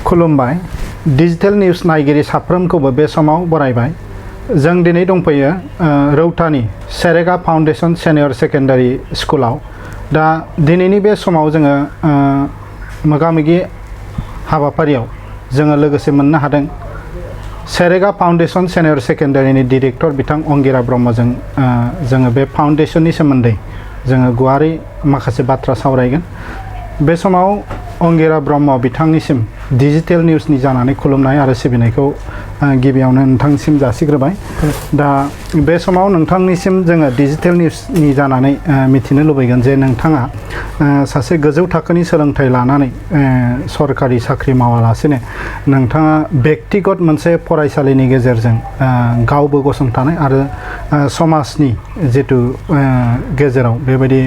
खुलुमबाय digital news नायगिरि साफ्रोमखौबो बे समाव बरायबाय जों दिनै दंफैयो रौतानि सेरेगा फाउन्डेशन सिनियर सेकेन्डारि स्कुलाव दा दिनैनि बे समाव जोङो मोगामोगि हाबाफारियाव जोङो लोगोसे मोननो हादों सेरेगा फाउन्डेशन सिनियर सेकेन्डारिनि डिरेक्टर बिथां अंगिरा ब्रह्मजों जोङो बे फाउन्डेशननि सोमोन्दै जोङो गुवारै माखासे बाथ्रा सावरायगोन बे समाव अंगिरा ब्रह्म बिथांनिसिम डिजिटेल निउजनि जानानै खुलुमनाय आरो सिबिनायखौ गिबियावनो नोंथांनिसिम जासिग्रोबाय दा बे समाव नोंथांनिसिम जोङो डिजिटेल निउजनि जानानै मिथिनो लुबैगोन जे नोंथाङा सासे गोजौ थाखोनि सोलोंथाइ लानानै सरकारि साख्रि मावालासेनो नोंथाङा व्यक्तिगत मोनसे फरायसालिनि गेजेरजों गावबो गसंथानाय आरो समाजनि जितु गेजेराव बेबायदि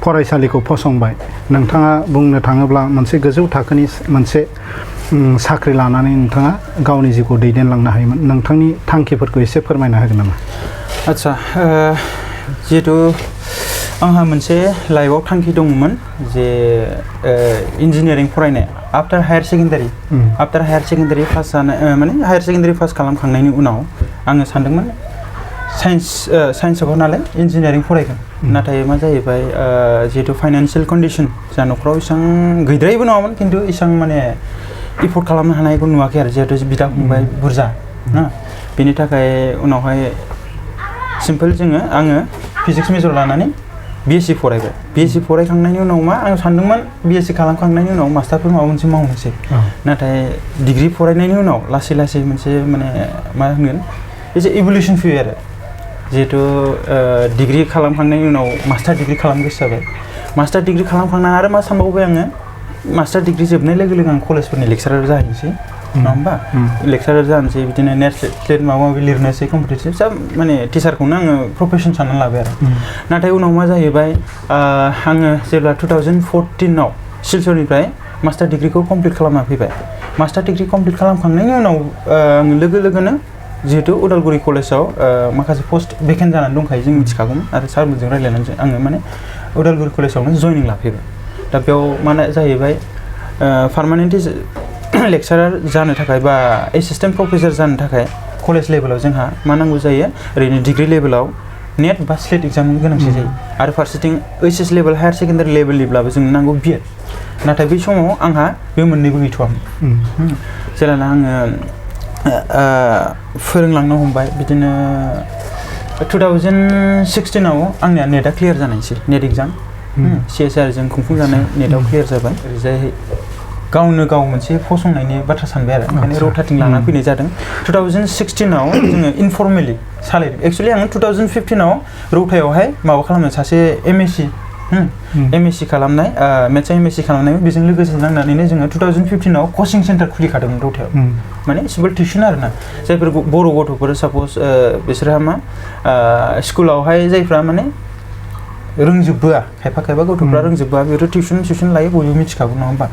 फरायसालिखौ फसंबाय नोंथाङा बुंनो थाङोब्ला मोनसे गोजौ थाखोनि मोनसे साख्रि लानानै नोंथाङा गावनि जिउखौ दैदेनलांनो हायोमोन नोंथांनि थांखिफोरखौ एसे फोरमायना होगोन नामा? आच्छा जिहेतु आंहा मोनसे लाइफआव थांखि दंमोन जे इन्जिनियारिं फरायनाय आफ्टार हायार सेकेन्डारि पास जानाय माने हायार सेकेन्डारि पास खालामखांनायनि उनाव आङो सानदोंमोन साइन्सआव नालाय इन्जिनियारिं फरायगोन नाथाय मा जाहैबाय जिहेतु फाइनान्शियेल कन्डिशन जा न'खराव इसां गैद्रायैबो नङामोन खिन्थु इसां माने एफर्ड खालामनो हानायखौ नुवाखै आरो जिहेतु बिदा फंबाय बुरजा ना बेनि थाखाय उनावहाय सिम्पल आङो फिजिक्स मेजर लानानै बिएससि फरायबाय बिएससि फरायखांनायनि उनाव मा आं सानदोंमोन बिएससि खालामखांनायनि उनाव मास्टारफोर माबा मोनसे मावनोसै नाथाय डिग्री फरायनायनि उनाव लासै लासै मोनसे माने मा होनगोन एसे इभलिउसन फैयो आरो जिहेतु डिग्री खालामखांनायनि उनाव मास्टार डिग्री खालामनो गोसो जाबाय मास्टार डिग्री खालामखांना आरो मा सानबावबाय आङो मास्टार डिग्री जोबनाय लोगो लोगो आं कलेजफोरनि लेक्चारार जाहैनोसै नङा होमबा लेक्चारार जानोसै बिदिनो नेट स्लेट माबा माबि लिरनोसै कम्पिटिटिभ सब माने टिचारखौनो आङो प्रफेसन साननानै लाबाय आरो नाथाय उनाव मा जाहैबाय आङो जेब्ला 2014आव सिलचरनिफ्राय मास्टार डिग्रीखौ कमप्लिट खालामना फैबाय मास्टार डिग्री कमप्लिट खालामखांनायनि उनाव आङो लोगो लोगोनो जिहेतु उदालगुरि कलेजाव माखासे पोस्ट भेकेन्ट जानानै दंखायो जों मिथिखागौमोन आरो सारमोनजों रायज्लायनानै आङो माने उदालगुरि कलेजावनो जयनिं लाफैबाय दा बेयाव मा जाहैबाय पार्मानेन्ट लेक्चारार जानो थाखाय बा एसिस्टेन्ट प्रफेसर जानो थाखाय कलेज लेभेलाव जोंहा मा नांगौ जायो ओरैनो डिग्री लेभेलाव नेट बा स्लेट एग्जामनि गोनांथि जायो आरो फारसेथिं ओइचएस लेभेल हायार सेकेन्डारि लेभेलनिब्लाबो जोंनो नांगौ बिएड नाथाय बै समाव आंहा बे मोननैबो गैथ'वामोन जेब्लाना आङो फोरोंलांनो हमबाय बिदिनो 2016आव आंनिया नेटआ क्लियार जानायसै नेट एग्जाम CSR जों खुंफुंजानाय नेटआव क्लियार जाबाय ओरैजाय गावनो गाव मोनसे फसंनायनि बाथ्रा सानबाय आरो ओंखायनो रौताथिं लाना फैनाय जादों 2016आव जोङो इनफर्मेलि सालायदों एक्सुवेलि आङो 2015आव रौतायावहाय माबा खालामनो सासे MSc खालामनाय मेथ्स MSc खालामनाय बेजों लोगोसे नांनानैनो जोङो 2015आव कचिं सेन्टार खुलिखादोंमोन रौतायाव माने सिम्पल टिउसन आरोना जायफोर बर' गथ'फोर साप'ज बिसोरहा मा स्कुलावहाय जायफ्रा माने रोंजोबबोआ खायफा गथ'फ्रा रोंजोबबोआ बेफोर टिउसन लायो बयबो मिथिखागौ नङा होमबा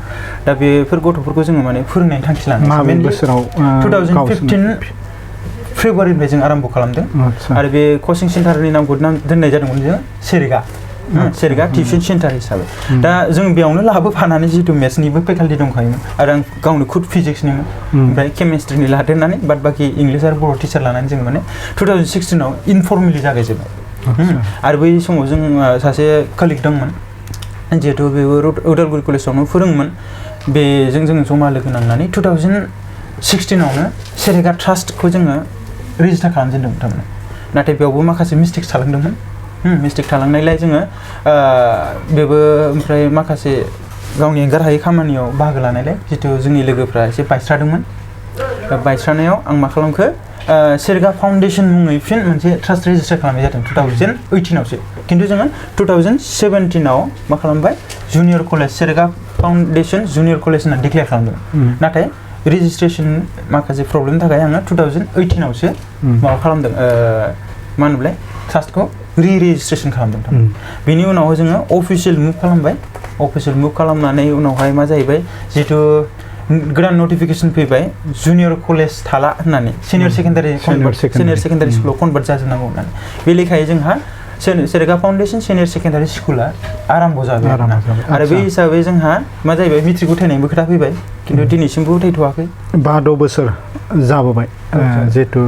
दा बेफोर गथ'फोरखौ जोङो माने फोरोंनायनि थांखि लानानै बोसोराव 2015 फेब्रुवारिनिफ्राय जों आरम्भ खालामदों आरो बे कचिं सेन्टारनि नामखौ दोननाय जादोंमोन जों सेरेगा टिउसन सेन्टार हिसाबै दा जों बेयावनो लाबोफानानै जिहेतु मेथ्सनिबो फेकाल्टि दंखायोमोन आरो आं गावनो खुद फिजिक्सनिमोन ओमफ्राय केमिस्ट्रिनि लादेरनानै बाद बाखि इंलिस आरो बर' टिचार लानानै जों माने 2016आव इनफर्मेलि जागायजेनबाय आरो बै समाव जों सासे कालिग दंमोन जिहेतु बेबो उदालगुरि कलेजावनो फोरोङोमोन बेजों जोङो जमा लोगो नांनानै 2016आवनो सेरेगा ट्रास्टखौ जोङो रेजिस्टार खालामजेनदोंमोन थारमाने नाथाय बेयावबो माखासे मिस्टेक्स थालांदोंमोन मिस्टेक थालांनायलाय जोङो बेबो ओमफ्राय माखासे गावनि एंगार हायै खामानियाव बाहागो लानायलाय जितु जोंनि लोगोफ्रा एसे बायस्रादोंमोन बायस्रानायाव आं मा खालामखो सेरेगा फाउन्डेशन मुङै फिन मोनसे ट्रास्ट रेजिस्टार खालामनाय जादों 2018आवसो खिन्थु जोङो 2017आव मा खालामबाय junior college Serega foundation junior college होननानै डिक्लेयार खालामदों नाथाय रेजिस्ट्रेसन माखासे प्रब्लेमनि थाखाय आङो 2018आवसो माबा खालामदों मा होनोमोनलाय ट्रास्टखौ रेजिस्ट्रेसन खालामदों बेनि उनाव जोङो अफिसियेल मुभ खालामबाय अफिसियेल मुभ खालामनानै उनावहाय मा जाहैबाय जितु गोदान नटिफिकेसन फैबाय जुनियर कलेज थाला होननानै सिनियर सेकेन्डारि स्कुलाव कनभार्ट जाजोबनांगौ होननानै बे लेखायै जोंहा सेरेगा फाउन्डेसन सिनियर सेकेन्डारि स्कुला आराम्भ जाबाय आरो बे हिसाबै जोंहा मा जाहैबाय मेट्रिक उथायनायनिबो खोथा फैबाय खिन्थु दिनैसिमबो उथायथ'वाखै 5-6 बोसोर जाबोबाय जिहेतु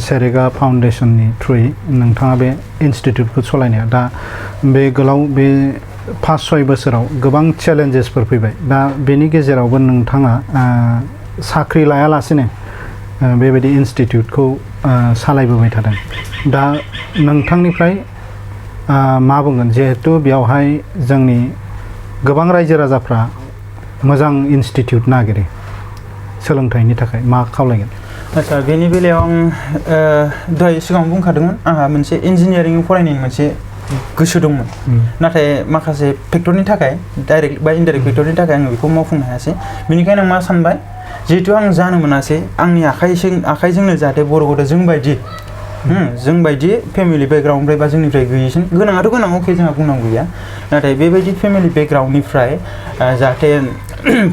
सेरेगा फाउन्डेसननि थ्रुयै नोंथाङा बे इनस्टिटिउटखौ सालायनाया दा बे गोलाव बे 5-6 बोसोराव गोबां चेलेन्जेसफोर फैबाय दा बेनि गेजेरावबो नोंथाङा साख्रि लायालासेनो बेबायदि इनस्टिटिउटखौ सालायबोबाय थादों दा नोंथांनिफ्राय मा बुंगोन जिहेतु बेयावहाय जोंनि गोबां रायजो राजाफ्रा मोजां इनस्टिटिउट नागिरो सोलोंथाइनि थाखाय मा खावलायगोन आच्छा बेनि बेलायाव आं दहाय सिगाङाव बुंखादोंमोन आंहा मोनसे इन्जिनियारिं फरायनायनि मोनसे गोसो दंमोन नाथाय माखासे फेक्टरनि थाखाय डाइरेक्ट बा इनडाइरेक्ट फेक्टरनि थाखाय आङो बेखौ मावफुंनो हायासै बेनिखायनो आं मा सानबाय जिहेतु आं जानो मोनासै आंनि आखाइजोंनो जाहाथे बर' गथ' जोंबायदि फेमिलि बेकग्राउन्डनिफ्राय बा जोंनिफ्राय गैयैसिन गोनाङाथ' गोनां अके जोंहा बुंनांगौ गैया नाथाय बेबायदि फेमिलि बेकग्राउन्डनिफ्राय जाहाथे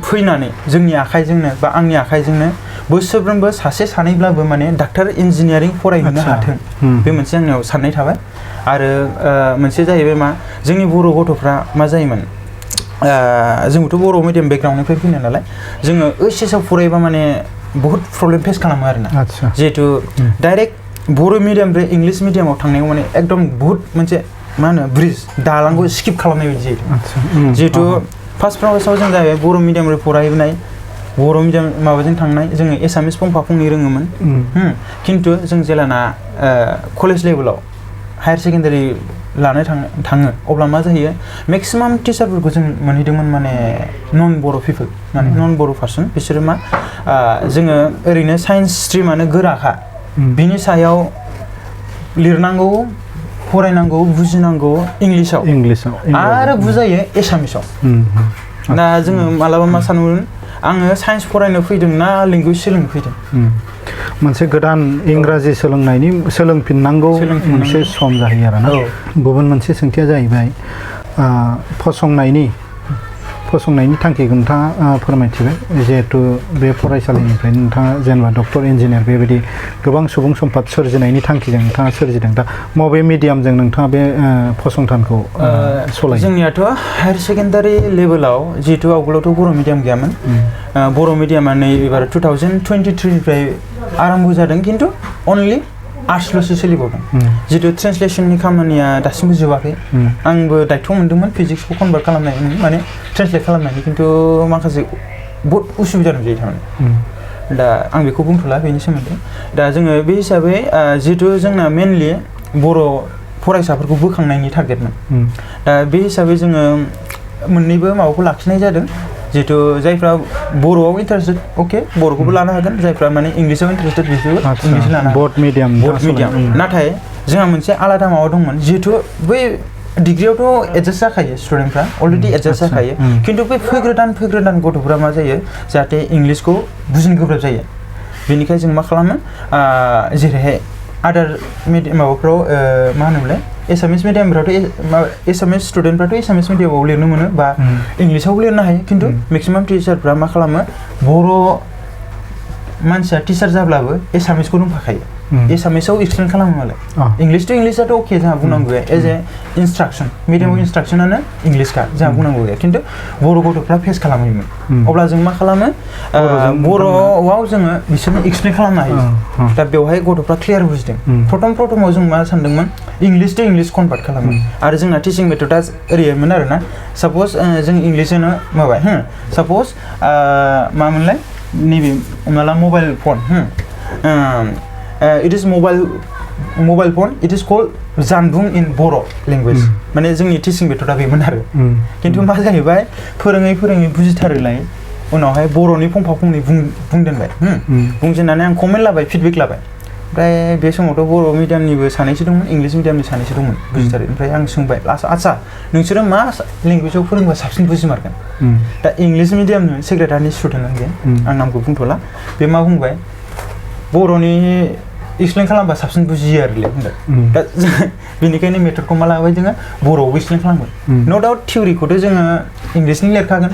फैनानै जोंनि आखाइजोंनो बा आंनि आखाइजोंनो बोसोरफ्रोमबो सासे सानैब्लाबो माने डाक्टार इन्जिनियारिं फरायहोनो हाथों बे मोनसे आंनियाव साननाय थाबाय आरो मोनसे जाहैबाय मा जोंनि बर' गथ'फ्रा मा जायोमोन जोंबोथ' बर' मिडियाम बेकग्राउन्डनिफ्राय फैनाय नालाय जोङो OHS आव फरायबा माने बहुत प्रब्लेम फेस खालामो आरोना जिहेतु डाइरेक्ट बर' मिडियामनिफ्राय इंलिश मिडियामाव थांनायाव माने एकदम बहुत मोनसे मा होनो ब्रिज दालांखौ स्किप खालामनाय बायदि जायो जिहेतु फार्स्ट प्रसेसआव जों जाहैबाय बर' मिडियामनिफ्राय फरायबोनाय बर' मिडियाम माबाजों थांनाय जोङो एसामिस फंफा फंनै रोङोमोन खिन्थु जों जेलाना कलेज लेभेलाव हायार सेकेन्डारि लानो थाङो अब्ला मा जायो मेक्सिमाम टिचारफोरखौ जों मोनहैदोंमोन माने नन बर' पिपल माने नन बर' पार्सन बिसोरो मा जोङो ओरैनो साइन्स स्ट्रिमानो गोराखा बिनि सायाव लिरनांगौ फरायनांगौ बुजिनांगौ इंलिसाव आरो बुजायो एसामिसाव दा जोङो मालाबा मा सानोमोन आङो साइन्स फरायनो फैदों ना लेंगुवेज सोलोंनो फैदों मोनसे गोदान इंराजि सोलोंफिननांगौ मोनसे सम जाहैयो आरोना गुबुन मोनसे सोंथिया जाहैबाय फसंनायनि थांखिखौ नोंथाङा फोरमायथिबाय जिहेतु बे फरायसालिनिफ्राय नोंथाङा जेनेबा डक्टर इन्जिनियार बेबायदि गोबां सुबुं सम्पद सोरजिनायनि थांखिजों नोंथाङा सोरजिदों दा बबे मिडियामजों नोंथाङा बे फसंथानखौ सालायो जोंनियाथ' हायार सेकेन्डारि लेभेलाव जिहेतु आवगोलावथ' बर' मिडियाम गैयामोन बर' मिडियामा नै एबार 2023 निफ्राय आराम्भ जादों खिन्थु अनलि आर्टसल'सो सोलिबावदों जिहेतु ट्रेन्सलेसननि खामानिया दासिमबो जोबाखै आंबो दायथ' मोन्दोंमोन फिजिक्सखौ कनभार्ट खालामनायनि माने ट्रेन्सलेट खालामनायनि खिन्थु माखासे बहुत उसुबिदा नुजायो थारमाने दा आं बेखौ बुंथ'ला बेनि सोमोन्दै दा जोङो बे हिसाबै जिहेतु जोंना मेनलि बर' फरायसाफोरखौ बोखांनायनि टारगेटमोन दा बे हिसाबै जोङो मोननैबो माबाखौ लाखिनाय जादों जिहेतु जायफ्रा बर'आव इन्टारेस्टेड अके बर'खौबो लानो हागोन जायफ्रा माने इंलिसाव इन्टारेस्टेड बिसोरबो इंलिस लानो हागोन बोथ मिडियाम नाथाय जोंहा मोनसे आलादा माबा दंमोन जिहेतु बै डिग्रियावथ' एडजास्ट जाखायो स्टुडेन्टफ्रा अलरेडि एडजास्ट जाखायो खिन्थु बै फैग्रोदान गथ'फ्रा मा जायो जाहाथे इंलिसखौ बुजिनो गोब्राब जायो बेनिखायनो जों मा खालामो जेरैहाय आदार माबाफ्राव मा होनोमोनलाय एसामिस मिडियामफ्रावथ' एसामिस स्टुडेन्टफ्राथ' एसामिस मिडियामाव लिरनो मोनो बा इंलिसावबो लिरनो हायो खिन्थु मेक्सिमाम टिचारफ्रा मा खालामो बर' मानसिया टिचार जाब्लाबो एसामिसखौ रोंफाखायो एसामिसाव एक्सप्लेन खालामो मालाय इंलिस टु इंलिसाथ' अके जोंहा बुंनांगौ गैया एज ए इन्सट्राक्सन मिडियाम इन्सट्राक्सनानो इंलिसखा जोंहा बुंनांगौ गैया खिन्थु बर' गथ'फ्रा फेस खालामोमोन अब्ला जों मा खालामो बर'आव जोङो बिसोरनो एक्सप्लेन खालामनो हायो दा बेवहाय गथ'फ्रा क्लियार बुजिदों प्रथमाव जों मा सानदोंमोन इंलिस टु इंलिस कनभार्ट खालामो आरो जोंना टिचिं मेथडआ ओरैमोन आरोना साप'ज जों इंलिसजोंनो माबाय साप'ज मामोनलाय नैबे हमना ला mobile phone it is mobile phone it is called जानबुं in बर' language माने जोंनि टिचिं मेथडआ बेमोन आरो खिन्थु मा जाहैबाय फोरोङै बुजिथारोलाय उनावहाय बर'नि फंफा फंनै बुंदेनबाय बुंजेननानै आं कमेन्ट लाबाय फिडबेक लाबाय ओमफ्राय बे समावथ' बर' मिडियामनिबो सानैसो दंमोन इंलिस मिडियामनि सानैसो दंमन बुजिथारो ओमफ्राय आं सोंबाय आच्छा नोंसोरो मा लेंगुवेजाव फोरोंबा साबसिन बुजिमारगोन दा इंलिस मिडियामनि सेक्रेटारिनि स्टुडेन्ट गैया आं नामखौ बुंथ'ला बे मा बुंबाय बर'नि एक्सप्लेन खालामबा साबसिन बुजियो आरोलै होनदों दा बेनिखायनो मेथडखौ मा लाबाय जोङो बर'आवबो एक्सप्लेन खालामगोन न' डाउट थिउरिखौथ' जोङो इंलिसनि लिरखागोन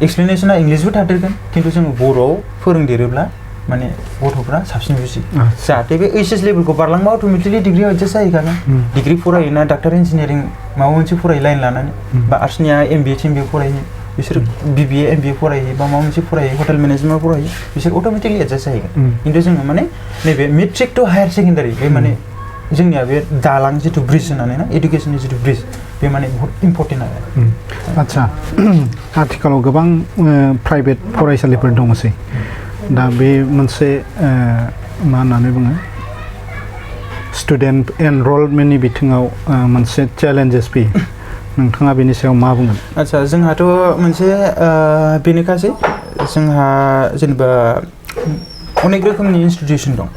एक्सप्लेनेसना इंलिसबो थादेरगोन खिन्थु जोङो बर'आव फोरोंदेरोब्ला माने गथ'फ्रा साबसिन बुजियो जाहाथे बे ओइचएस लेभेलखौ बारलांबा अट'मेटिकलि डिग्रिया एडजास्ट जाहैखागोन डिग्रि फरायोना डाक्टार इन्जिनियारिं माबा मोनसे फरायो लाइन लानानै बा आर्ट्सनिया एमबिए टिएमबिए फरायो बिसोर बिबिए एमबिए फरायो बा माबा मोनसे फरायो हटेल मेनेजमेन्ट फरायो बिसोर अट'मेटिकलि एडजास्ट जाहैगोन खिन्थु जोङो माने नैबे मेट्रिक टु हायार सेकेन्डारि बे माने जोंनिया बे दालां जिथु ब्रिज होननानै ना एडुकेसननि जिथु ब्रिज बे माने बहुत इम्पर्टेन्ट आरो आदसा आथिखालाव गोबां प्राइभेट फरायसालिफोर दङसै दा बे मोनसे मा होननानै बुङो स्टुडेन्ट एनरलमेन्टनि बिथिङाव मोनसे चेलेन्जेस फैयो नोंथाङा बेनि सायाव मा बुंगोन आदसा जोंहाथ' मोनसे बेनोखासै जोंहा जेनेबा अनेक रोखोमनि इनस्टिटिउसन दं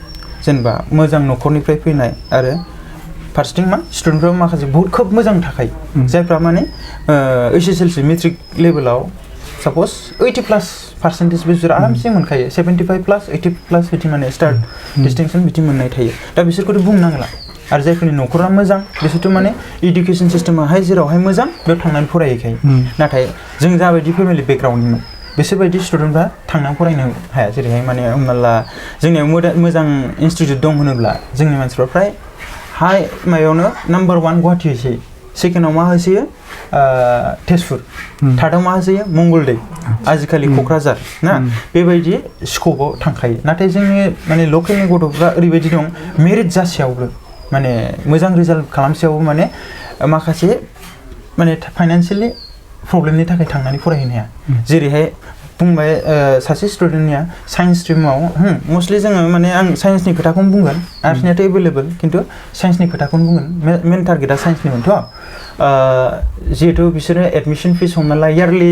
जेनेबा मोजां न'खरनिफ्राय फैनाय आरो फारसेथिं मा स्टुडेन्टफ्राबो माखासे बहुत खोब मोजां थाखायो जायफ्रा माने एसएसएलसि मेट्रिक लेभेलाव साप'ज 80+ बिसोर आरामसे मोनखायो 75+ 80+ बिदि माने स्टार डिस्टिंक्सन बिदि मोननाय थायो दा बिसोरखौथ' बुंनांला आरो जायफोरनि न'खरा मोजां बिसोरथ' माने इडुकेसन सिस्टेमाहाय जेरावहाय मोजां बेयाव थांनानै फरायहैखायो नाथाय जों जाबायदि फेमिलि बेकग्राउन्डनिमोन बिसोरबायदि स्टुडेन्टफ्रा थांनानै फरायनो हाया जेरैहाय माने हमना ला जोंनियाव मोजां इनस्टिटिउट दं होनोब्ला जोंनि मानसिफ्रा फ्राय हाय माबायावनो नाम्बार 1 गुवाहाटि होसोयो सेकेन्डआव मा होसोयो तेजपुर थार्डआव मा होसोयो मंगलदै आजिखालि क'क्राझार ना बेबायदि स्कपआव थांखायो नाथाय जोंनि माने लकेलनि गथ'फ्रा ओरैबायदि दं मेरिट जासेयावबो माने मोजां रिजाल्ट खालामसेयावबो माने माखासे माने फाइनान्सियेलि प्रब्लेमनि थाखाय थांनानै फरायहैनो हाया जेरैहाय बुंबाय सासे स्टुडेन्टनिया साइन्स स्ट्रिमाव मस्टलि जोङो माने आं साइन्सनि खोथाखौनो बुंगोन आर्ट्सनियाथ' एभेलेबल खिन्थु साइन्सनि खोथाखौनो बुंगोन मेन टारगेटआ साइन्सनिमोनथ' जिहेथु बिसोरो एडमिसन फिस हमना ला इयारलि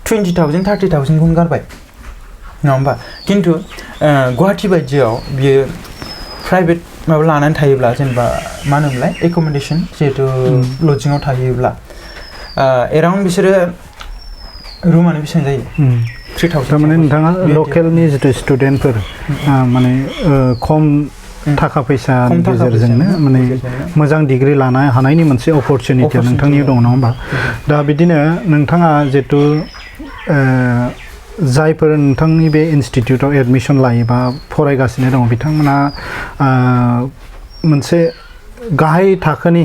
20,000 30,000खौनो गारबाय नङा होमबा खिन्थु गुवाहाटि बायदियाव बियो प्राइभेट माबा लानानै थायोब्ला जेनेबा मा होनोमोनलाय एकोमोडेसन जिहेतु लजिङाव थायोब्ला एराउन्ड बिसोरो रुमानो बेसेबां जायो 3,000 थारमाने नोंथाङा लकेलनि जितु स्टुडेन्टफोर माने खम थाखा फैसानि गेजेरजोंनो माने मोजां डिग्रि लानो हानायनि मोनसे अपरचुनिटिया नोंथांनियाव दङ नङा होमबा दा बिदिनो नोंथाङा जितु जायफोर नोंथांनि बे इनस्टिटिउटआव एडमिसन लायो बा फरायगासिनो दङ बिथांमोना मोनसे गाहाय थाखोनि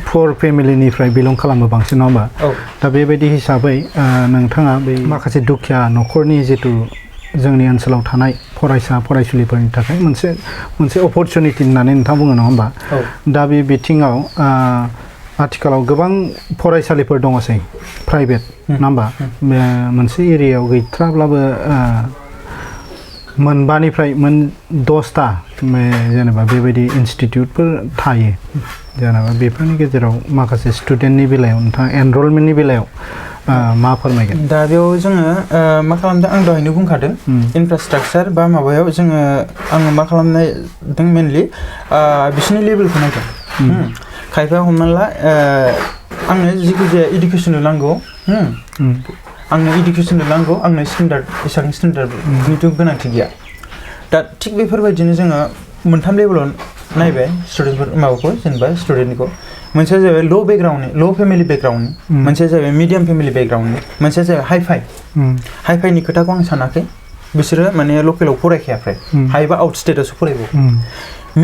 पुवर फेमिलिनिफ्राय बिलं खालामो बांसिन नङा होमबा दा बेबायदि हिसाबै नोंथाङा बै माखासे दुखिया न'खरनि जितु जोंनि ओनसोलाव थानाय फरायसा फरायसुलिफोरनि थाखाय मोनसे अपरचुनिटि होननानै नोंथाङा बुङो नङा होमबा दा बे बिथिङाव आथिखालाव गोबां फरायसालिफोर दङसै प्राइभेट नङा होमबा मोनसे एरियायाव गैथ्राब्लाबो मोनबानिफ्राय 10टा जेनेबा बेबायदि इनस्टिटिउटफोर थायो जेनेबा बेफोरनि गेजेराव माखासे स्टुडेन्टनि बेलायाव नोंथाङा एनरलमेन्टनि बेलायाव मा फोरमायगोन दा बेयाव जोङो मा खालामदों आं दहायनो बुंखादों इनफ्रास्ट्राक्चार बा माबायाव जोङो आङो मा खालामनायदों मेनलि बिसोरनि लेभेलखौ नायदों खायफा हमना ला आंनो जिखु जाया इडुकेसनल नांगौ आंनो स्टेन्डार्ड एसेबां स्टेन्डार्डनिथ' गोनांथि गैया दा थिग बेफोरबायदिनो जोङो मोनथाम लेभेलाव नायबाय स्टुडेन्टफोर माबाखौ जेनेबा स्टुडेन्टनिखौ मोनसेया जाहैबाय ल' फेमिलि बेकग्राउन्डनि मोनसेया जाहैबाय मिडियाम फेमिलि बेकग्राउन्डनि मोनसेया जाहैबाय हाइफाइनि खोथाखौ आं सानाखै बिसोरो माने लकेलाव फरायखाया फ्राय हाइबा आउट स्टेटावसो फरायबावो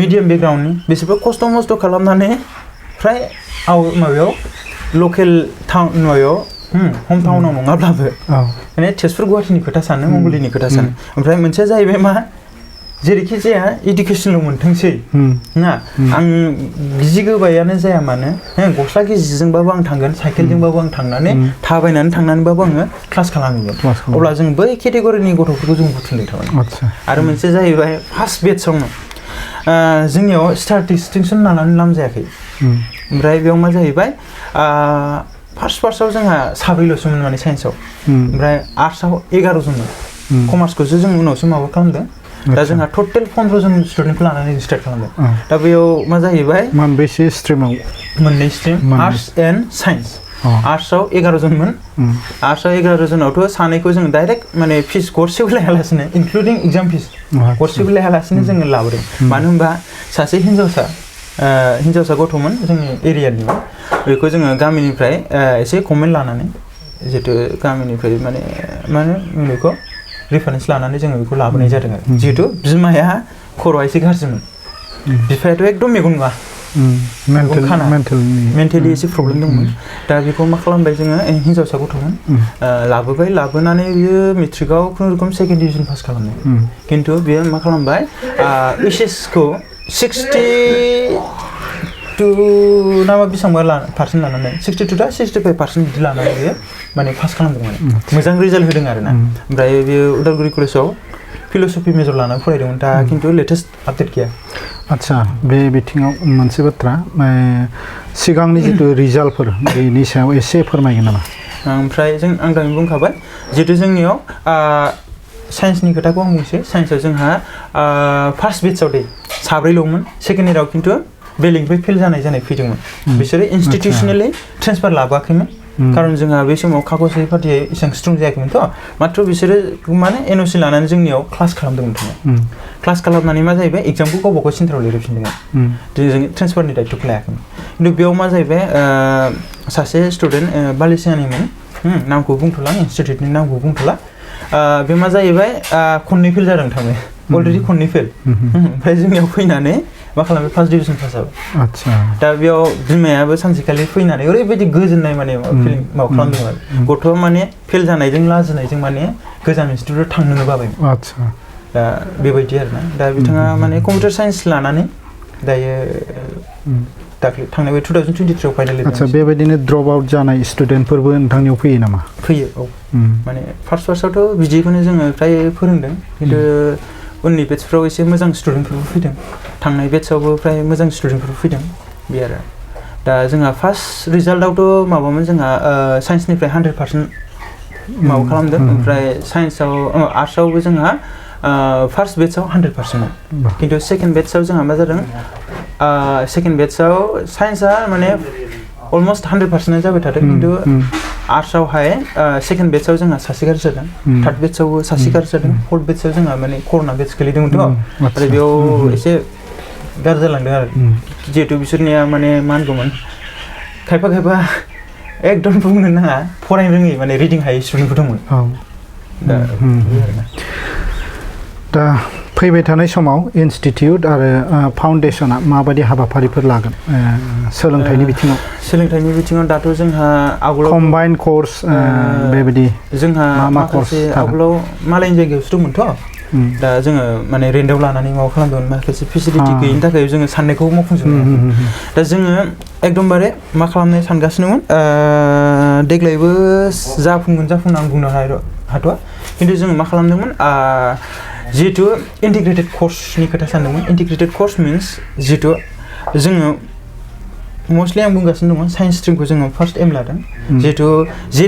मिडियाम बेकग्राउन्डनि बिसोरबो खस्थ' मस्थ' खालामनानै फ्राय माबायाव लकेल टाउन माबायाव हम टाउनाव नङाब्लाबो माने तेजपुर गुवाहाटिनि खोथा सानो मंगलदैनि खोथा सानो ओमफ्राय मोनसेया जाहैबाय मा जेरैखि जाया इडुकेसनल' मोनथोंसै ना आं गिजि गोबायानो जाया मानो गस्ला गिजिजोंबाबो आं थांगोन साइकेलजोंबाबो आं थांनानै थाबायनानै थांनानैबाबो आङो क्लास खालामहैगोन अब्ला जों बै केटेगरिनि गथ'फोरखौ जों बुथुमदों थारमाने आरो मोनसे जाहैबाय फार्स्ट बेटसावनो जोंनियाव स्टार डिस्टिंसन लानानै नाम जायाखै ओमफ्राय बेयाव मा जाहैबाय फार्स्टआव जोंहा 7ल'सोमोन माने साइन्सआव ओमफ्राय आर्ट्सआव 11जनमोन कमार्सखौसो जों उनावसो माबा खालामदों दा जोंहा टटेल 15 जन स्टुडेन्टखौ लानानै स्टार्ट खालामदों दा बेयाव मा जाहैबाय मोनबेसे स्ट्रिमाव मोननै स्ट्रिम आर्ट्स एन्ड साइन्स आर्ट्सआव 11 जनमोन आर्ट्सआव 11 जनावथ' सानैखौ जों डाइरेक्ट माने फिस गरसेबो लायालासिनो इनक्लुडिं एग्जाम फिस गरसेबो लायालासिनो जोङो लाबोदों मानो होनबा सासे हिन्जावसा गथ'मोन जोंनि एरियानि बेखौ जोङो गामिनिफ्राय एसे कमेन्ट लानानै जिहेतु गामिनिफ्राय माने मा होनो बेखौ रेफारेन्स लानानै जोङो बेखौ लाबोनाय जादों आरो जिहेतु बिमाया खर'आ एसे गाज्रिमोन बिफायाथ' एकदम मेगन नङा मेन्टेलि एसे प्रब्लेम दंमोन दा बेखौ मा खालामबाय जोङो हिन्जावसा गथ'मोन लाबोनानै बियो मेट्रिकआव खुनुरुखुम सेकेन्ड डिभिजन पास खालामबाय खिन्थु बियो मा खालामबाय एचएसखौ 62 नामा बेसेबांबा पार्सेन्ट लानानै 62 दा 65% बिदि लानानै बियो माने पास खालामदोंमोन मोजां रिजाल्ट होदों आरोना ओमफ्राय बियो उदालगुरि कलेजाव फिल'सफि मेजर लानानै फरायदोंमोन दा खिन्थु लेटेस्ट आपडेट गैया आच्छा बे बिथिङाव मोनसे बाथ्रा सिगांनि जितु रिजाल्टफोर बेनि सायाव एसे फोरमायगोन नामा ओमफ्राय आं दहाय बुंखाबाय जिहेतु जोंनियाव साइन्सनि खोथाखौ आं बुंसै साइन्सआव जोंहा फार्स्ट बेट्सआव साब्रैल'मोन सेकेन्ड इयाराव खिन्थु बेलेगनिफ्राय फेल जानाय फैदोंमोन बिसोरो इनस्टिटिउसनेलि ट्रेन्सफार लाबोआखैमोन खारन जोंहा बे समाव कागजारि पार्टिया एसेबां स्ट्रं जायाखैमोनथ' मात्र बिसोरो माने एनअसि लानानै जोंनियाव क्लास खालामदोंमोन क्लास खालामनानै मा जाहैबाय एग्जामखौ गावबा गाव सेन्टाराव लिरफिनदोंमोन जों ट्रेन्सफारनि दायित्वखौ लायाखैमोन खिन्थु बेयाव मा जाहैबाय सासे स्टुडेन्ट बालिसियानिमोन नामखौ बुंथ'ला इनस्टिटिउटनि नामखौ बुंथ'ला बे मा जाहैबाय खननै फेल जादों थारमाने अलरेडि खननै फेल ओमफ्राय जोंनियाव फैनानै मा खालामबाय फार्स्ट डिभिजन पास जाबाय आच्छा दा बेयाव बिमायाबो सानसेखालि फैनानै ओरैबायदि गोजोननाय माने फिलिं माबा खालामदों आरो गथ'आ माने फेल जानायजों लाजिनायजों माने गोजान इनस्टिटिउटआव थांनोनो बाबाय आच्छा दा बेबायदि आरोना दा बिथाङा माने कम्पिउटार साइन्स लानानै दायो दाख्लै थांनाय 2023 आव फाइनाल आच्छा बेबायदिनो ड्रप आउट जानाय स्टुडेन्टफोरबो नोंथांनियाव फैयो नामा फैयो औ माने फार्स्टआवथ' बिदिखौनो जोङो फ्राय फोरोंदों खिन्थु उननि बेट्सफ्राव एसे मोजां स्टुडेन्टफोरबो फैदों थांनाय बेट्सआवबो फ्राय मोजां स्टुडेन्टफोर फैदों बे आरो दा जोंहा फार्स्ट रिजाल्टआवथ' माबामोन जोंहा साइन्सनिफ्राय 100% माबा खालामदों ओमफ्राय साइन्सआव आर्ट्सआवबो जोंहा फार्स्ट बेट्सआव 100% खिन्थु सेकेन्ड बेट्सआव जोंहा मा जादों सेकेन्ड बेट्सआव साइन्सआ माने अलमस्ट 100% जाबाय थादों खिन्थु आर्ट्सआवहाय सेकेन्ड बेट्सआव जोंहा सासे गाज्रि जादों थार्ड बेट्सआवबो सासे गाज्रि जादों फर्थ बेट्सआव जोंहा माने कर'ना बेट्स गोलैदोंमोनथ' आरो बेयाव एसे गाज्रि जालांदों आरो जिहेतु बिसोरनिया माने मा होनगौमोन खायफा एकदम बुंनो नाङा फरायनो रोङै माने रिडिं हायै स्टुडेन्टफोर दंमोन दा फैबाय थानाय समाव इनस्टिटिउट आरो फाउन्डेसना माबायदि हाबाफारिफोर लागोन सोलोंथाइनि बिथिङाव दाथ' जोंहा आवगोलाव कम्बाइन कर्स बेबायदि जोंहा माखासे आवगोलाव मालायनि जायगायावसो दंमोनथ' दा जोङो माने रेन्टआव लानानै माबा खालामदोंमोन माखासे फेसिलिटि गैयिनि थाखाय जोङो साननायखौ मावफुंजोबनो दा जोङो एकदमबारे मा खालामनो सानगासिनोमोन देग्लायबो जाफुंगोन आं बुंनो हाथ'वा खिन्थु जोङो मा खालामदोंमोन जिहेतु इन्टिग्रेटेड कर्सनि खोथा सानदोंमोन इन्टिग्रेटेड कर्स मिन्स जिहेतु जोङो मस्टलि आं बुंगासिनो दङ साइन्स स्ट्रिमखौ जोङो फार्स्ट एम लादों जिहेतु JEE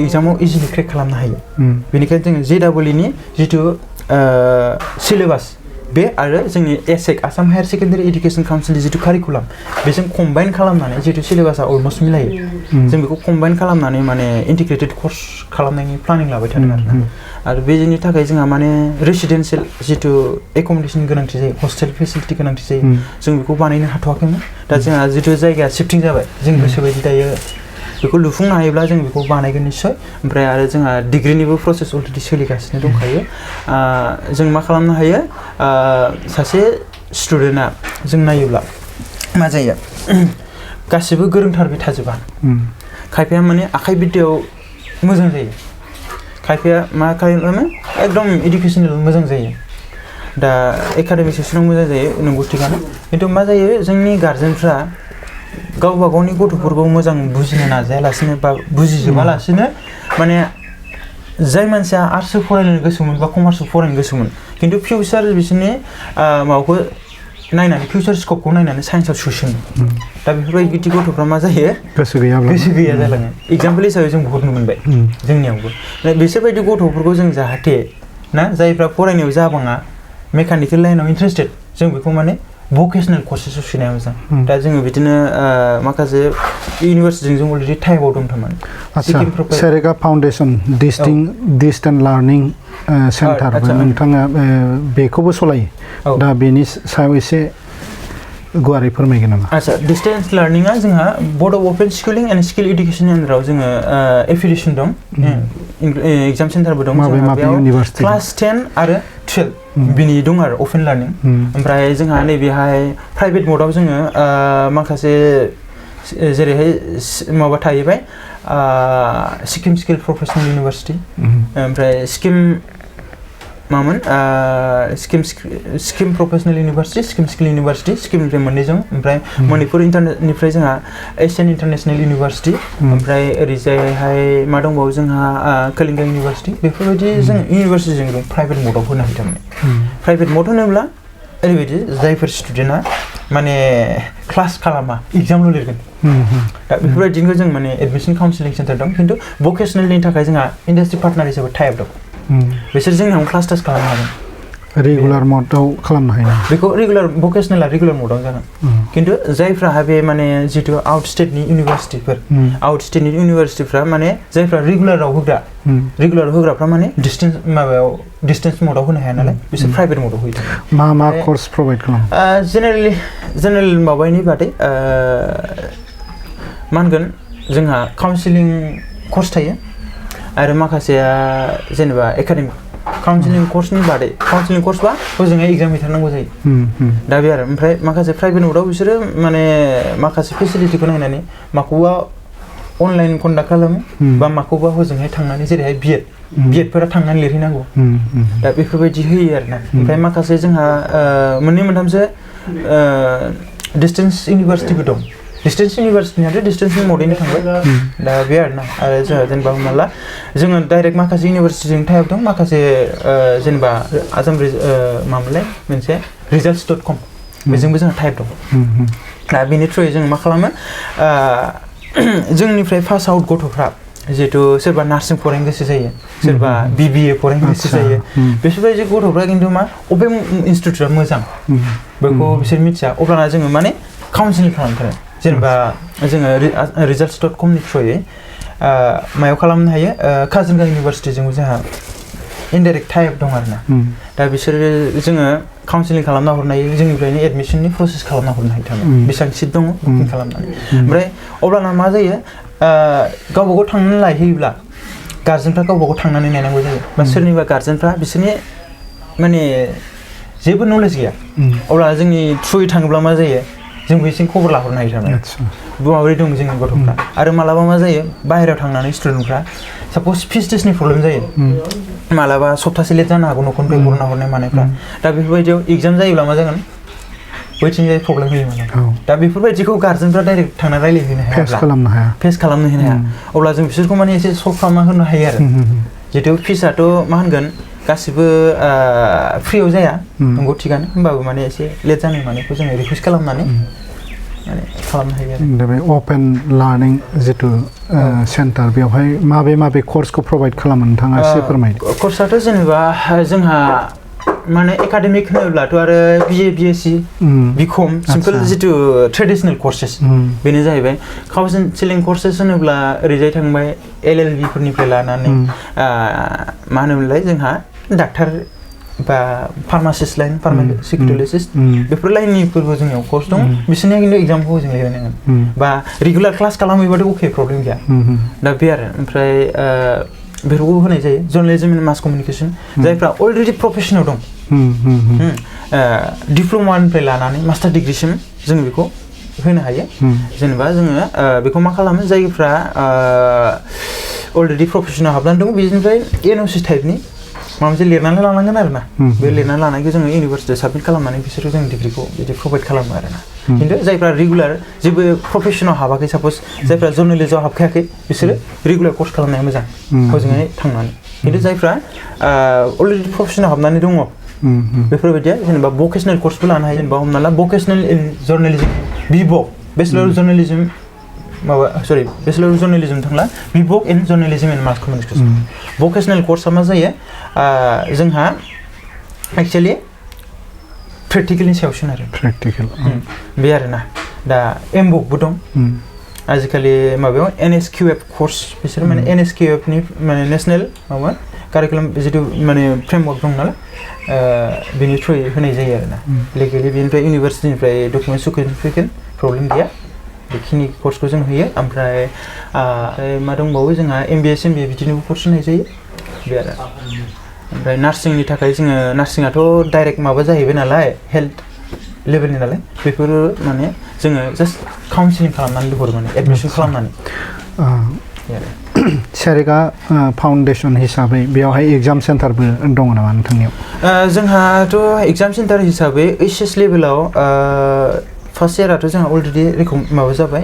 एग्जामाव इजिलि क्रेक खालामनो हायो बेनिखायनो जोङो JEEनि जितु सिलेबास बे आरो जोंनि एसेक आसाम हायार सेकेन्डारि एडुकेसन काउन्सिलनि जितु कारिकुलाम बेजों कम्बाइन खालामनानै जितु सिलेबासा अलमस्ट मिलायो जों बेखौ कम्बाइन खालामनानै माने इन्टिग्रेटेड कर्स खालामनायनि प्लानिं लाबाय थादों आरो बेनि थाखाय जोंहा माने रेसिडेन्सियेल जितु एकमडेसन गोनांथि जायो हस्टेल फेसिलिटि गोनांथि जायो जों बेखौ बानायनो हाथ'वाखैमोन दा जोंहा जितु जायगाया शिफ्टिं जाबाय जों गोसोबायदि दायो बेखौ लुफुंनो हायोब्ला जों बेखौ बानायगोन निश्चय ओमफ्राय आरो जोंहा डिग्रीनिबो प्रसेस अलरेडि सोलिगासिनो दंखायो जों मा खालामनो हायो सासे स्टुडेन्टआ जों नायोब्ला मा जायो गासिबो गोरोंथारबो थाजोबा खायफाया माने आखाइ बिद्यायाव मोजां जायो खायफाया मा खालामो एकदम इडुकेसनेल मोजां जायो दा एकाडेमिक सेक्सनाव मोजां जायो नंगौ थिगानो खिन्थु मा जायो जोंनि गार्जेनफ्रा गावबा गावनि गथ'फोरखौ मोजां बुजिनो नाजायालासिनो बा बुजिजोबालासिनो माने जाय मानसिया आर्ट्सआव फरायनो गोसोमोन बा कमार्सआव फरायनो गोसोमोन खिन्थु फिउचार बिसोरनि माबाखौ नायनानै फिउचार स्कपखौ नायनानै साइन्सआव सोसनो दा बेफोरबायदि गथ'फ्रा मा जायो गोसो गैया जालाङो एग्जाम्पल हिसाबै जों बहुत मोनबाय जोंनियावबो बिसोरबायदि गथ'फोरखौ जों जाहाथे ना जायफ्रा फरायनायाव जाबाङा मेकानिकेल लाइनाव इन्टारेस्टेड जों बेखौ माने भकेसनेल कर्सेसआव सोनाया मोजां दा जोङो बिदिनो माखासे इउनिभार्सिटिजों जों अलरेडि टाइपआव दं थारमाने सेरेगा फाउन्डेसन डिस्टेन्स लार्निं सेन्टार नोंथाङा बेखौबो सलायो दा बेनि सायाव एसे गुवारै फोरमायगोन नामा आच्छा डिस्टेन्स लार्निंआ जोंहा board of open schooling and skill एडुकेसननि आन्दाराव जोङो एफिलिएसन दं एग्जाम सेन्टारबो दं जोंहा बेयाव क्लास 10 आरो 12 बिनि दं आरो अपेन लार्निं ओमफ्राय जोंहा नैबेहाय प्राइभेट मडआव जोङो माखासे जेरैहाय माबा थाहैबाय सिक्किम स्किल प्रोफेसनेल इउनिभार्सिटि ओमफ्राय सिक्किम मामोन Sikkim professional university Sikkim skill university सिक्किमनिफ्राय मोननैजों ओमफ्राय मणिपुर इन्टारनेटनिफ्राय जोंहा एसियान इन्टारनेशनेल इउनिभार्सिटि ओमफ्राय ओरैजायहाय मा दंबावो जोंहा कलिंगा इउनिभार्सिटि बेफोरबायदि जों इउनिभार्सिटिजों दं प्राइभेट मडआव होनो हायो थारमाने प्राइभेट मड होनोब्ला ओरैबायदि जायफोर स्टुडेन्टआ माने क्लास खालामा एग्जामल' लिरगोन दा बेफोरबायदिखौ जों माने एडमिसन काउन्सिलिं सेन्टार दं खिन्थु भकेसनेलनि थाखाय जोंहा इन्डास्ट्रि पार्टनार हिसाबै टाइप दं बिसोर जोंनाव क्लास टेस्ट खालामनो हागोन रेगुलार मडआव खालामनो हायो बेखौ रेगुलार भकेसनेला रेगुलार मडआव जागोन खिन्थु जायफ्रा बे माने जितु आउट स्टेटनि इउनिभार्सिटिफोर आउट स्टेटनि इउनिभार्सिटिफ्रा माने जायफ्रा रेगुलार होग्राफ्रा माने डिस्टेन्स मडआव होनो हाया नालाय बिसोर प्राइभेट मडआव होयो मा कर्स प्रोवाइड खालामो जेनेरेल माबानि बादै मा होनगोन जोंहा काउन्सिलिं कर्स थायो आरो माखासेया जेनेबा एकाडेमिक काउन्सिलिं कर्सनि बादै काउन्सिलिं कर्सबा हजोंहाय एग्जाम हैथारनांगौ जायो दा बे आरो ओमफ्राय माखासे प्राइभेट मडआव बिसोरो माने माखासे फेसिलिटिखौ नायनानै माखौबा अनलाइन कन्डाक्ट खालामो बा माखौबा हजोंहाय थांनानै जेरैहाय बिएडफोरा थांनानै लिरहैनांगौ दा बेफोरबायदि होयो आरोना ओमफ्राय माखासे जोंहा मोननै मोनथामसो डिस्टेन्स इउनिभार्सिटिबो दं डिस्टेन्स इउनिभार्सिटिनियाथ' डिस्टेन्सनि मडैनो थांबाय दा बे आरोना आरो जोंहा जेनेबा हमना ला जोङो डाइरेक्ट माखासे इउनिभार्सिटिजों टाइप दं माखासे जेनेबा आसाम मामोनलाय मोनसे results.com बेजोंबो जोंहा टाइप दं दा बेनि थ्रुयै जों मा खालामो जोंनिफ्राय पास आउट गथ'फ्रा जिहेतु सोरबा नार्सिं फरायनो गोसो जायो सोरबा BBA फरायनो गोसो जायो बेफोरबायदि गथ'फ्रा खिन्थु मा अबे इनस्टिट्युटआ मोजां बेखौ बिसोर मिथिया अब्लाना जोङो माने काउन्सिलिं खालामथारो जेनेबा जोङो results.com नि थ्रुयै मायाव खालामनो हायो काजिरगा इउनिभार्सिटिजोंबो जोंहा इनडाइरेक्ट टाइप दं आरोना दा बिसोरो जोङो काउन्सिलिं खालामना हरनो हायो जोंनिफ्रायनो एडमिसननि प्रसेस खालामना हरनो हायो थारमाने बेसेबां सिट दङ बुकिं खालामनानै ओमफ्राय अब्लाना मा जायो गावबा गाव थांनानै लायहैयोब्ला गार्जेनफ्रा गावबा गाव थांनानै नायनांगौ जायो बा सोरनिबा गार्जेनफ्रा बिसोरनि माने जेबो नलेज गैया अब्ला जोंनि थ्रुयै थाङोब्ला मा जायो जोंबो एसे खबर लाहरनो हायो थारमाने माबोरै दं जोंनि गथ'फ्रा आरो मालाबा मा जायो बाहेरायाव थांनानै स्टुडेन्टफ्रा साप'ज फिस टेस्टनि प्रब्लेम जायो मालाबा सप्तासे लेट जानो हागौ न'खरनिफ्राय बरना हरनाय मानायफ्रा दा बेफोरबायदियाव एग्जाम जायोब्ला मा जागोन बैथिंजाय प्रब्लेम होयो माने दा बेफोरबायदिखौ गार्जेनफ्रा डाइरेक्ट थांना रायलायहैनो हाया फेस खालामनो हाया अब्ला जों बिसोरखौ माने एसे सल्भ खालामना होनो हायो आरो जिहेतु फिसआथ' मा होनगोन गासिबो फ्रियाव जाया नंगौ थिगानो होमबाबो माने एसे लेट जानाय मानायखौ जोङो रिकुवेस्ट खालामनानै माने खालामनो हायो आरो दा बे अपेन लार्निं जितु सेन्टार बेवहाय माबे कर्सखौ प्रोवाइड खालामो नोंथाङा एसे फोरमायदो कर्सआथ' जेनेबा जोंहा माने एकाडेमिक होनोब्लाथ' आरो BA BSc BCom सिम्पल जितु ट्रेडिशनेल कर्सेस बेनो जाहैबाय काउन्सिलिं कर्सेस होनोब्ला ओरैजाय थांबाय LLB फोरनिफ्राय लानानै मा होनोमोनलाय जोंहा डाक्टार बा फार्मासिस्ट लाइन फार्मासिस्ट बेफोर लाइननिफोरबो जोंनियाव कर्स दं बिसोरनिया खिन्थु एग्जामखौ जों लिरनांगोन बा रेगुलार क्लास खालामहैबाथ' अके प्रब्लेम गैया दा बे आरो ओमफ्राय बेफोरखौ होनाय जायो जर्नालिजम एन्ड मास कमिउनिकेसन जायफ्रा अलरेडि प्रफेसनाव दं डिप्ल'मानिफ्राय लानानै मास्टार डिग्रिसिम जों बेखौ होनो हायो जेनेबा जोङो बेखौ मा खालामो जायफ्रा अलरेडि प्रफेसनाव हाबनानै दं बिनिफ्राय NOC टाइपनि माबा मोनसे लिरनानै लानांगोन आरोना बे लिरनानै लानायखौ जोङो इउनिभार्सिटियाव साबमिट खालामनानै बिसोरो जों डिग्रिखौ बिदि प्रभाइड खालामो आरोना खिन्थु जायफ्रा रेगुलार जेबो प्रफेसनाव हाबाखै साप'ज जायफ्रा जर्नालिजमाव हाबखायाखै बिसोरो रेगुलार कर्स खालामनाया मोजां हजोंहाय थांनानै खिन्थु जायफ्रा अलरेडि प्रफेसनाव हाबनानै दङ बेफोरबायदिया जेनेबा भकेसनेल कर्सबो लानो हायो जेनेबा हमना ला vocational in journalism BVoc bachelor journalism bachelor of journalism थांला BVoc इन जर्नालिजम एन्ड मास कमिउनिकेसन भकेसनेल कर्सआ मा जायो जोंहा एक्चुअलि प्रेक्टिकेलनि सायाव सोनारो बे आरोना दा MVocबो दं आजिखालि माबायाव NSQF कर्स बिसोर माने NSQF नि माने नेशनेल माबा कारिकुलाम जितु माने फ्रेमवर्क दं नालाय बेनि थ्रुयै होनाय जायो आरोना लिगेलि बेनिफ्राय इउनिभार्सिटिनिफ्राय डकुमेन्ट सुकुमेन्ट फैगोन प्रब्लेम गैया बेखिनि कर्सखौ जों होयो ओमफ्राय मा दंबावो जोंहा MBA MBA बिदिनो कर्स होनाय जायो बे आरो ओमफ्राय नार्सिंनि थाखाय जोङो नार्सिंआथ' डाइरेक्ट माबा जाहैबाय नालाय हेल्थ लेभेलनि नालाय बेफोरो माने जोङो जास्ट काउन्सिलिं खालामनानै हरो माने एडमिसन खालामनानै सेरेगा फाउन्डेसन हिसाबै बेयावहाय एग्जाम सेन्टारबो दङ नामा नोंथांनियाव? जोंहाथ' एग्जाम सेन्टार हिसाबै HS लेभेलाव फार्स्ट इयाराथ' जोंहा अलरेडि माबा जाबाय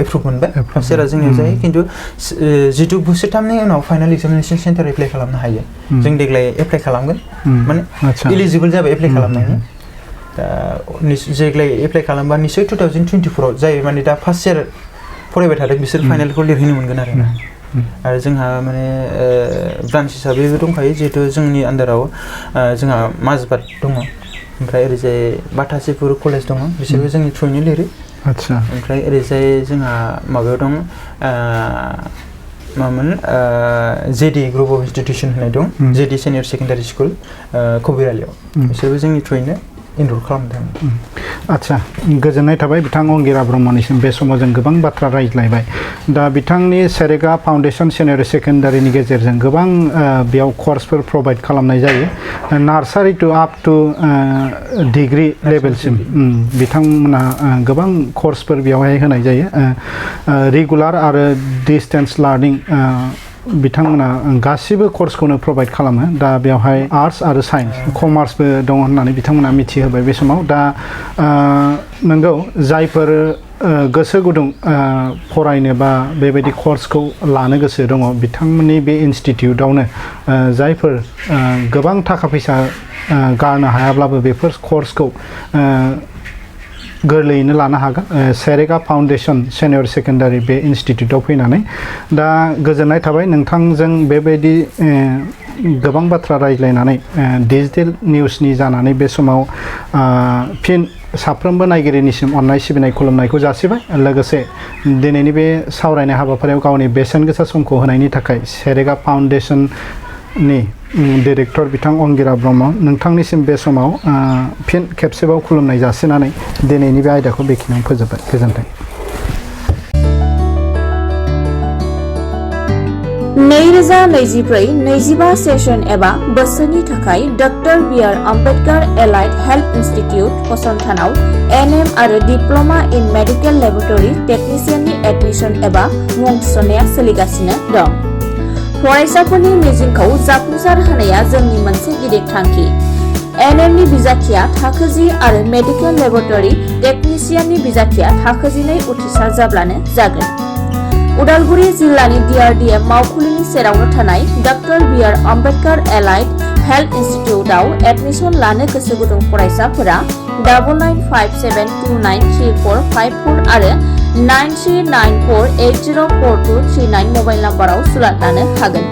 एप्रुभ मोनबाय फार्स्ट इयारा जोंनियाव जायो खिन्थु जिथु बोसोरथामनि उनाव फाइनाल एग्जामिनेसन सेन्टार एप्लाइ खालामनो हायो जों देग्लाय एप्लाइ खालामगोन माने इलिजिबोल जाबाय एप्लाइ खालामनायनि दा देग्लाय एप्लाइ खालामबा निश्चय 2024 आव जायो माने दा फार्स्ट इयार फरायबाय थादों बिसोर फाइनालखौ लिरहैनो मोनगोन आरो जोंहा माने ब्रान्च हिसाबैबो दंखायो जिहेतु जोंनि आन्दाराव जोंहा माजबाद दङ ओमफ्राय ओरैजाय बाथासिपुर कलेज दङ बिसोरबो जोंनि थ्रुयैनो लिरो आच्छा ओमफ्राय ओरैजाय जोंहा माबायाव दं मामोन JD ग्रुप अफ इन्स्टिटिउसन होननाय दं JD सिनियर सेकेन्डारि स्कुल कबिरालियाव बिसोरबो जोंनि थ्रुयैनो इनरल खालामदों। आच्छा गोजोननाय थाबाय बिथां अंगिरा ब्रह्मनिसिम बे समाव जों गोबां बाथ्रा रायज्लायबाय दा बिथांनि सेरेगा फाउन्डेसन सिनियर सेकेन्डारिनि गेजेरजों गोबां बेयाव कर्सफोर प्रोभाइड खालामनाय जायो nursery to up to degree लेभेलसिम बिथांमोना गोबां कर्सफोर बेयावहाय होनाय जायो रेगुलार आरो डिस्टेन्स लार्निं बिथांमोना गासिबो कर्सखौनो प्रोभाइड खालामो दा बेवहाय आर्ट्स आरो साइन्स कमार्सबो दं होननानै बिथांमोना मिथिहोबाय बे समाव दा नंगौ जायफोर गोसो गुदुं फरायनो बा बेबायदि कर्सखौ लानो गोसो दङ बिथांमोननि बे इनस्टिट्यूटआवनो जायफोर गोबां थाखा फैसा गारनो हायाब्लाबो बेफोर कर्सखौ गोरलैयैनो लानो हागोन सेरेगा फाउन्डेसन सिनियर सेकेन्डारि बे इनस्टिट्यूटआव फैनानै दा गोजोननाय थाबाय नोंथांजों बेबायदि गोबां बाथ्रा रायज्लायनानै डिजिटेल निउसनि जानानै बे समाव फिन साफ्रोमबो नायगिरिनिसिम अननाय सिबिनाय खुलुमनायखौ जासिबाय लोगोसे दिनैनि बे सावरायनाय हाबाफारियाव गावनि बेसेन गोसा समखौ होनायनि थाखाय सेरेगा फाउन्डेसननि डिरेक्टर बिथां अंगिरा ब्रह्म नोंथांनिसिम बे समाव फिन खेबसेबाव खुलुमनाय जासिनानै दिनैनि बे आयदाखौ बेखिनियावनो फोजोबबाय गोजोन्थों। 2024-25 सेसन एबा बोसोरनि थाखाय doctor B R. Ambedkar allied health institute फसंथानाव NM आरो डिप्ल'मा इन मेडिकेल लेबरेटरी टेक्निशियाननि एडमिशन एबा मुं थिसननाया सोलिगासिनो दं। फरायसाफोरनि मिजिंखौ जाफुंसार होनाया जोंनि मोनसे गिदिर थांखि। NM नि बिजाथिया थाखो 10 आरो मेडिकेल लेबरेटरी टेक्निशियाननि बिजाथिया थाखो 12 उथ्रिसार जाब्लानो जागोन। उदालगुरि जिल्लानि DRDM मावखुलिनि सेरावनो थानाय doctor B R. Ambedkar allied health इन्स्टिट्यूटआव admission लानो गोसो गुदुं फरायसाफोरा 9957293454 आरो 9394804239 मबाइल नाम्बाराव सुलाद लानो हागोन।